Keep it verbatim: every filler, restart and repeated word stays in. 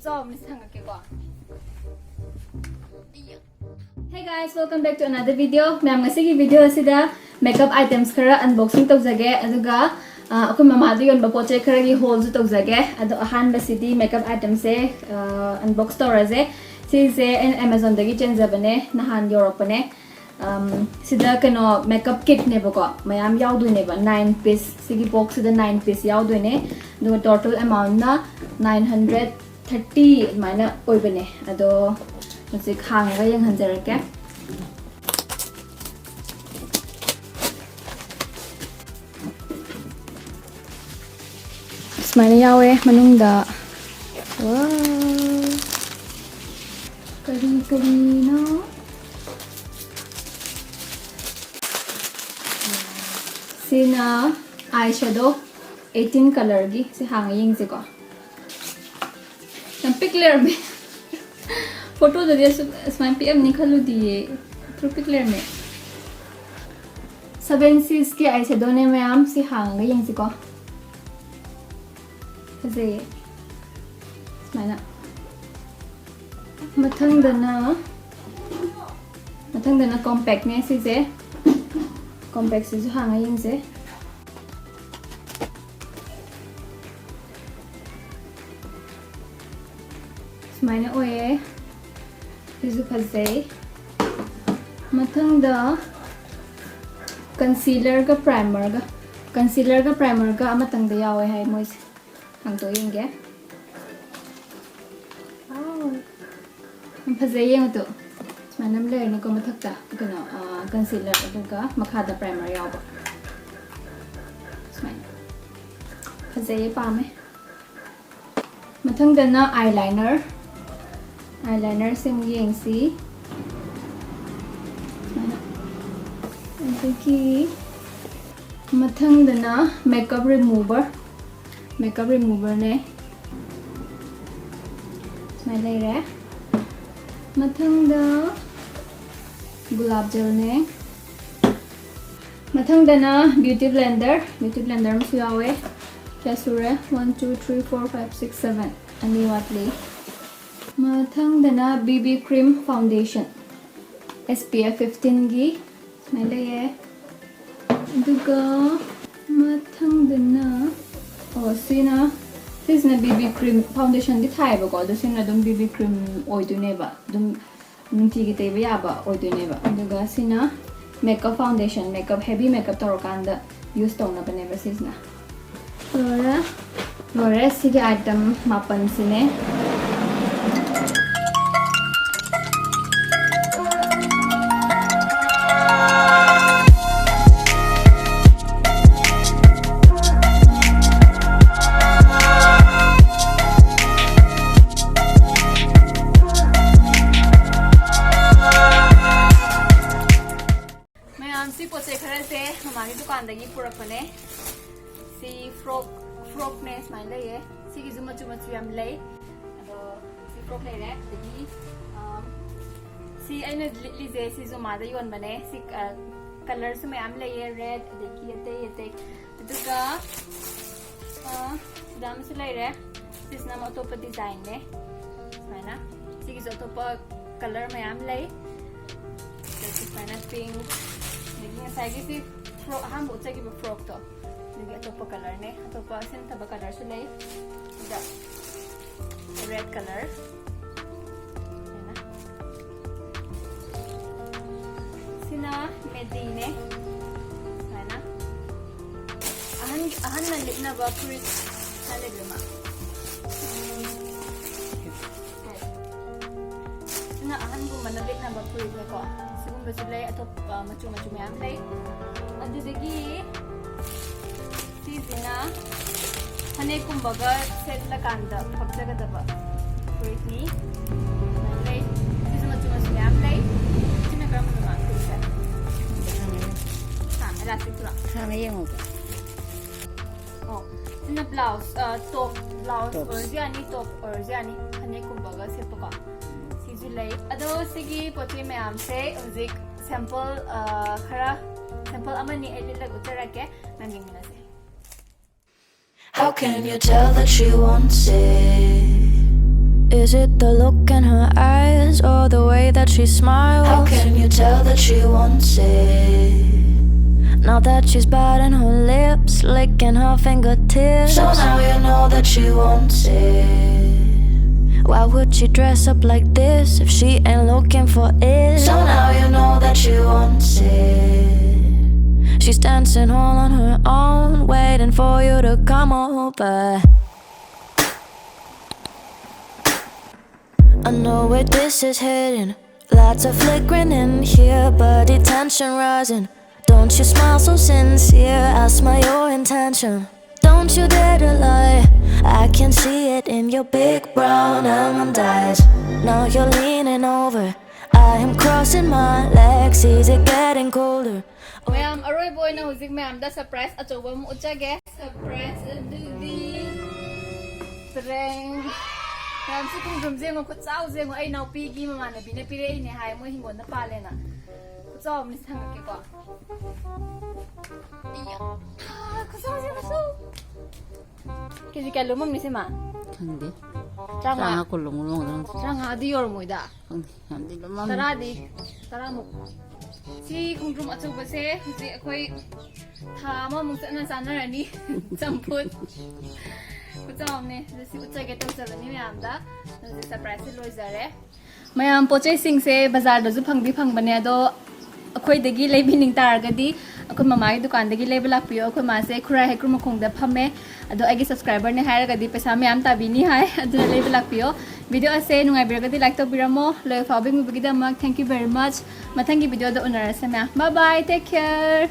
ꯆꯥꯎꯕꯅꯤ ꯁꯪꯉꯛꯀꯦꯀꯣ꯫ Hey guys, welcome back to another video. ꯃꯌꯥꯝ, ꯉꯁꯤꯒꯤ video ꯑꯁꯤꯗ makeup items ꯈꯔ unboxing ꯇꯧꯖꯒꯦ, ꯑꯗꯨꯒ ꯑ, ꯑꯩꯈꯣꯏ ꯃꯃꯥꯗ ꯌꯣꯟꯕ ꯄꯣꯠ ꯆꯩ ꯈꯔꯒꯤ haulꯁꯨ ꯇꯧꯖꯒꯦ꯫ ꯑꯗꯣ ꯑꯍꯥꯟꯕꯁꯤꯗꯤ makeup itemꯁꯦ ꯑ, unbox ꯇꯧꯔꯁꯦ꯫ ꯁꯤꯁꯦ ꯑꯩꯅ Amazonꯗꯒꯤ ꯆꯦꯟꯖꯕꯅꯦ, ꯅꯍꯥꯟ ꯌꯧꯔꯛꯄꯅꯦ꯫ ꯑꯝ, ꯁꯤꯗ ꯀꯩꯅꯣ makeup kitꯅꯦꯕꯀꯣ, ꯃꯌꯥꯝ ꯌꯥꯎꯗꯣꯏꯅꯦꯕ, nine piece꯫ ꯁꯤꯒꯤ boxꯁꯤꯗ nine piece ꯌꯥꯎꯗꯣꯏꯅꯦ꯫ ꯑꯗꯨꯒ total amountꯅ nine hundred thirty ꯑꯗꯨꯃꯥꯏꯅ ꯑꯣꯏꯕꯅꯦ꯫ ꯑꯗꯣ ꯍꯧꯖꯤꯛ ꯍꯥꯡꯉꯒ ꯌꯦꯡꯍꯟꯖꯔꯛꯀꯦ꯫ ꯁꯨꯃꯥꯏꯅ ꯌꯥꯎꯋꯦ ꯃꯅꯨꯡꯗ꯫ Wow! ꯀꯔꯤ ꯀꯔꯤꯅꯣ? ꯁꯤꯅ eyeshadow eighteen colourꯒꯤ꯫ ꯁꯤ ꯍꯥꯡꯉ ꯌꯦꯡꯁꯦꯀꯣ꯫ ꯌꯥꯝ ꯄꯤꯛ ꯂꯩꯔꯝꯃꯦ꯫ Photoꯗꯗꯤ ꯑꯁꯨꯛ, ꯑꯁꯨꯃꯥꯏꯅ ꯄꯤꯛꯑꯝꯅꯤ ꯈꯜꯂꯨꯗꯤꯌꯦ꯫ ꯄꯤꯛꯇ꯭ꯔꯨ ꯄꯤꯛ ꯂꯩꯔꯝꯃꯦ꯫ Seven Seasꯀꯤ eyeshadowꯅꯦ ꯃꯌꯥꯝ꯫ ꯁꯤ ꯍꯥꯡꯉꯒ ꯌꯦꯡꯁꯤꯀꯣ꯫ ꯐꯖꯩꯌꯦ꯫ ꯁꯨꯃꯥꯏꯅ꯫ ꯃꯊꯪꯗꯅ, ꯃꯊꯪꯗꯅ compactꯅꯦ ꯁꯤꯁꯦ꯫ Compactꯁꯤꯁꯨ ꯍꯥꯡꯉ ꯌꯦꯡꯁꯦ꯫ ꯁꯨꯃꯥꯏꯅ ꯑꯣꯏꯌꯦ꯫ ꯁꯤꯁꯨ ꯐꯖꯩ꯫ ꯃꯊꯪꯗ concealerꯒ primerꯒ, concealerꯒ primerꯒ ꯑꯃꯇꯪꯗ ꯌꯥꯎꯋꯦ ꯍꯥꯏ ꯃꯣꯏꯁꯦ꯫ ꯍꯥꯡꯗꯣꯛꯑ ꯌꯦꯡꯒꯦ꯫ Wow! ꯌꯥꯝ ꯐꯖꯩ, ꯌꯦꯡꯉꯨ ꯇꯨ꯫ ꯁꯨꯃꯥꯏꯅ ꯑꯃ ꯂꯩꯔꯅꯤꯀꯣ ꯃꯊꯛꯇ, ꯀꯩꯅꯣ, ꯑ, concealer, ꯑꯗꯨꯒ ꯃꯈꯥꯗ primer ꯌꯥꯎꯕ꯫ ꯁꯨꯃꯥꯏꯅ꯫ ꯐꯖꯩꯌꯦ, ꯄꯥꯝꯃꯦ꯫ ꯃꯊꯪꯗꯅ eyeliner꯫ Eyelinerꯁꯦ ꯑꯃꯨꯛ ꯌꯦꯡꯁꯤ꯫ ꯁꯨꯃꯥꯏꯅ꯫ ꯑꯗꯒꯤ ꯃꯊꯪꯗꯅ makeup remover꯫ Makeup removerꯅꯦ꯫ ꯁꯨꯃꯥꯏꯅ ꯂꯩꯔꯦ꯫ ꯃꯊꯪꯗ ꯒꯨꯂꯥꯞ ꯖꯦꯜꯅꯦ꯫ ꯃꯊꯪꯗꯅ beauty blender꯫ Beauty blender ꯑꯃꯁꯨ ꯌꯥꯎꯋꯦ꯫ ꯀꯌꯥ ꯁꯨꯔꯦ? One, two, three, four, five, six, seven꯫ ꯑꯅꯤ ꯋꯥꯠꯂꯤ꯫ ꯃꯊꯪꯗꯅ B B cream foundation, S P F fifteen ꯒꯤ ꯁꯨꯃꯥꯏꯅ ꯂꯩꯌꯦ꯫ ꯑꯗꯨꯒ ꯃꯊꯪꯗꯅ, ꯑꯣ, ꯁꯤꯅ, ꯁꯤꯁꯤꯅ B B cream, foundation ꯗꯤ ꯊꯥꯏꯌꯦꯕꯀꯣ, ꯑꯗꯣ ꯁꯤꯅ ꯑꯗꯨꯝ B B cream ꯑꯣꯏꯗꯣꯏꯅꯦꯕ, ꯑꯗꯨꯝ ꯅꯨꯡꯇꯤꯒꯤ ꯇꯩꯕ ꯌꯥꯕ ꯑꯣꯏꯗꯣꯏꯅꯦꯕ꯫ ꯑꯗꯨꯒ ꯁꯤꯅ makeup foundation, makeup, heavy makeup ꯇꯧꯔꯀꯥꯟꯗ use ꯇꯧꯅꯕꯅꯦꯕ ꯁꯤꯁꯤꯅ꯫ ꯂꯣꯏꯔꯦ꯫ ꯂꯣꯏꯔꯦ ꯁꯤꯒꯤ item ꯃꯥꯄꯟꯁꯤꯅꯦ꯫ ꯃꯌꯥꯝ, ꯁꯤ ꯄꯣꯠ ꯆꯩ ꯈꯔꯁꯦ ꯃꯃꯥꯒꯤ ꯗꯨꯀꯥꯟꯗꯒꯤ ꯄꯨꯔꯛꯄꯅꯦ꯫ ꯁꯤ frock, frockꯅꯦ, ꯁꯨꯃꯥꯏꯅ ꯂꯩꯌꯦ꯫ ꯁꯤꯒꯤꯁꯨ ꯃꯆꯨ ꯃꯆꯨ ꯌꯥꯝ ꯂꯩ꯫ ꯑꯗꯣ ꯁꯤ frock ꯂꯩꯔꯦ꯫ ꯑꯗꯒꯤ, ꯑꯝ, ꯁꯤ ꯑꯩꯅ ꯂꯤꯠꯂꯤꯁꯦ ꯁꯤꯁꯨ ꯃꯥꯗ ꯌꯣꯟꯕꯅꯦ꯫ ꯁꯤ, ꯑ, colourꯁꯨ ꯃꯌꯥꯝ ꯂꯩꯌꯦ, red, ꯑꯗꯒꯤ ꯑꯇꯩ ꯑꯇꯩ꯫ ꯑꯗꯨꯒ, ꯑ, ꯁꯤꯗ ꯑꯃꯁꯨ ꯂꯩꯔꯦ꯫ ꯁꯤꯁꯤꯅ ꯑꯃꯨꯛ ꯑꯇꯣꯞꯄ designꯅꯦ꯫ ꯁꯨꯃꯥꯏꯅ ꯁꯤꯒꯤꯁꯨ ꯑꯇꯣꯞꯄ colour ꯃꯌꯥꯝ ꯂꯩ꯫ ꯑꯗꯒꯤ ꯁꯨꯃꯥꯏꯅ pink, ꯑꯗꯒꯤ ꯉꯁꯥꯏꯒꯤ ꯁꯤ frock, ꯑꯍꯥꯟꯕ ꯎꯠꯆꯈꯤꯕ frockꯇꯣ, ꯑꯗꯨꯒꯤ ꯑꯇꯣꯞꯄ colourꯅꯦ꯫ ꯑꯇꯣꯞꯄ ꯁꯤ ꯅꯠꯇꯕ colourꯁꯨ ꯂꯩ꯫ ꯁꯤꯗ red colour꯫ ꯁꯤꯅ ꯃꯦꯗꯤꯅꯦ꯫ ꯁꯨꯃꯥꯏꯅ ꯑꯍꯟ, ꯑꯍꯟꯅ ꯂꯤꯠꯅꯕ ꯐꯨꯔꯤꯠ ꯈꯔ ꯂꯩꯕ ꯑꯃ꯫ ꯁꯤꯅ ꯑꯍꯟꯒꯨꯝꯕꯅ ꯂꯤꯠꯅꯕ ꯐꯨꯔꯤꯠꯅꯦꯀꯣ꯫ ꯁꯤꯒꯨꯝꯕꯁꯨ ꯂꯩ, ꯑꯇꯣꯞꯄ ꯃꯆꯨ ꯃꯆꯨ ꯃꯌꯥꯝ ꯂꯩ꯫ ꯑꯗꯨꯗꯒꯤ ꯁꯤꯁꯤꯅ ꯐꯅꯦꯛꯀꯨꯝꯕꯒ ꯁꯦꯠꯂꯀꯥꯟꯗ ꯄꯛꯆꯒꯗꯕ ꯐꯨꯔꯤꯠꯅꯤ꯫ ꯂꯩ꯫ ꯁꯤꯁꯨ ꯃꯆꯨ ꯃꯆꯨ ꯃꯌꯥꯝ ꯂꯩ꯫ ꯁꯤꯅ ꯀꯔꯝꯕꯅꯣ, ꯃꯥ ꯐꯨꯔꯤꯠꯁꯦ? ꯍꯥ, elasticꯇꯨꯔꯣ? ꯍꯥꯟꯅ ꯌꯦꯡꯉꯨꯕ꯫ ꯑꯣ, ꯁꯤꯅ blouse, ꯑ, top, blouse Tops. ꯑꯣꯏꯔꯁꯨ ꯌꯥꯅꯤ, top ꯑꯣꯏꯔꯁꯨ ꯌꯥꯅꯤ, ꯐꯅꯦꯛꯀꯨꯝꯕꯒ ꯁꯦꯠꯄꯀꯣ꯫ ꯁꯤꯁꯨ ꯂꯩ꯫ ꯑꯗꯣ ꯁꯤꯒꯤ ꯄꯣꯠ ꯆꯩ ꯃꯌꯥꯝꯁꯦ ꯍꯧꯖꯤꯛ sample, ꯑ, ꯈꯔ sample ꯑꯃꯅꯤ ꯑꯩ ꯂꯤꯠꯂꯒ ꯎꯠꯆꯔꯛꯀꯦ, ꯃꯌꯥꯝ ꯌꯦꯡꯃꯤꯟꯅꯁꯦ꯫ How can you tell that she wants it? Is it the look in her eyes or the way that she smiles? How can you tell that she wants it? Now that she's biting her lips, licking her fingertips. So now you know that she wants it. Why would she dress up like this if she ain't looking for it? So now you know that she wants it. She's dancing all on her own, waiting for you to come over. I know where this is heading. Lights are flickering in here, body tension rising. Don't you smile so sincere? I smell your intention. Don't you dare to lie. I can see it in your big brown almond eyes. Now you're leaning over. I am crossing my legs. Is it getting colder? ꯃꯌꯥꯝ, ꯑꯔꯣꯏꯕ ꯑꯣꯏꯅ ꯍꯧꯖꯤꯛ ꯃꯌꯥꯝꯗ surprise ꯑꯆꯧꯕ ꯑꯃ ꯎꯠꯆꯒꯦ꯫ Surprise ꯑꯗꯨꯗꯤ ꯇ꯭ꯔꯦꯡ꯫ ꯃꯌꯥꯝꯁꯤ ꯈꯣꯡꯗ꯭ꯔꯨꯝꯁꯦ ꯌꯦꯡꯉꯣ, ꯈꯨꯠꯆꯥꯎꯁꯦ ꯌꯦꯡꯉꯣ꯫ ꯑꯩ ꯏꯅꯥꯎꯄꯤꯒꯤ ꯃꯃꯥꯟꯅꯕꯤꯅ ꯄꯤꯔꯛꯏꯅꯦ ꯍꯥꯏ, ꯃꯣꯏ ꯍꯤꯡꯒꯣꯜꯗ ꯄꯥꯜꯂꯦꯅ꯫ ꯈꯨꯠꯆꯥꯎ ꯑꯃꯅꯤ ꯊꯥꯡꯒꯠꯀꯦꯀꯣ꯫ ꯏꯌꯥ꯫ ꯈꯨꯠꯆꯥꯎꯁꯦ ꯌꯦꯡꯉꯨ꯫ ꯀꯦꯖꯤ ꯀꯌꯥ ꯂꯨꯝꯃꯝꯅꯤ ꯁꯤꯃ? ꯈꯪꯗꯦ꯫ ꯇꯔꯥꯃꯉꯥ꯫ ꯇꯔꯥꯃꯉꯥ ꯀꯨꯟ ꯂꯨꯝꯃꯝꯒꯗ꯭ꯔꯥ ꯈꯪꯗꯦ꯫ ꯇꯔꯥꯃꯉꯥꯗꯤ ꯌꯧꯔꯝꯃꯣꯏꯗ꯫ ꯈꯪꯗꯦ, ꯌꯥꯝꯗꯤ ꯂꯨꯝꯃꯝꯅꯤ꯫ ꯇꯔꯥꯗꯤ, ꯇꯔꯥꯃꯨꯛ꯫ ꯁꯤ ꯈꯣꯡꯗ꯭ꯔꯨꯝ ꯑꯆꯧꯕꯁꯦ ꯍꯧꯖꯤꯛ ꯑꯩꯈꯣꯏ ꯊꯥ ꯑꯃꯃꯨꯛ ꯆꯠꯅ ꯆꯥꯅꯔꯅꯤ꯫ ꯆꯝꯐꯨꯠ꯫ ꯈꯨꯠꯆꯥꯎ ꯑꯃꯅꯦ꯫ ꯑꯗꯨ ꯁꯤ ꯎꯠꯆꯒꯦ ꯇꯧꯖꯕꯅꯤ ꯃꯌꯥꯝꯗ꯫ ꯑꯗꯨ ꯍꯧꯖꯤꯛ surpriseꯁꯦ ꯂꯣꯏꯖꯔꯦ꯫ ꯃꯌꯥꯝ, ꯄꯣꯠ ꯆꯩꯁꯤꯡꯁꯦ ꯕꯖꯥꯔꯗꯁꯨ ꯐꯪꯗꯤ ꯐꯪꯕꯅꯦ, ꯑꯗꯣ ꯑꯩꯈꯣꯏꯗꯒꯤ ꯂꯩꯕꯤꯅꯤꯡ ꯇꯥꯔꯒꯗꯤ ꯑꯩꯈꯣꯏ ꯃꯃꯥꯒꯤ ꯗꯨꯀꯥꯟꯗꯒꯤ ꯂꯩꯕ ꯂꯥꯛꯄꯤꯌꯣ꯫ ꯑꯩꯈꯣꯏ ꯃꯥꯁꯦ ꯈꯨꯔꯥꯏ ꯍꯩꯀ꯭ꯔꯨ ꯃꯈꯣꯡꯗ ꯐꯝꯃꯦ, ꯑꯗꯣ ꯑꯩꯒꯤ subscriberꯅꯦ ꯍꯥꯏꯔꯒꯗꯤ ꯄꯩꯁꯥ ꯃꯌꯥꯝ ꯇꯥꯕꯤꯅꯤ ꯍꯥꯏ, ꯑꯗꯨꯅ ꯂꯩꯕ ꯂꯥꯛꯄꯤꯌꯣ꯫ Video ꯑꯁꯦ ꯅꯨꯡꯉꯥꯏꯕꯤꯔꯒꯗꯤ like ꯇꯧꯕꯤꯔꯝꯃꯣ꯫ ꯂꯣꯏꯕ ꯐꯥꯎꯕ ꯌꯦꯡꯕꯤꯕꯒꯤꯗꯃꯛ thank you very much꯫ ꯃꯊꯪꯒꯤ videoꯗ ꯎꯅꯔꯁꯦ ꯃꯌꯥꯝ꯫ Bye bye, take care꯫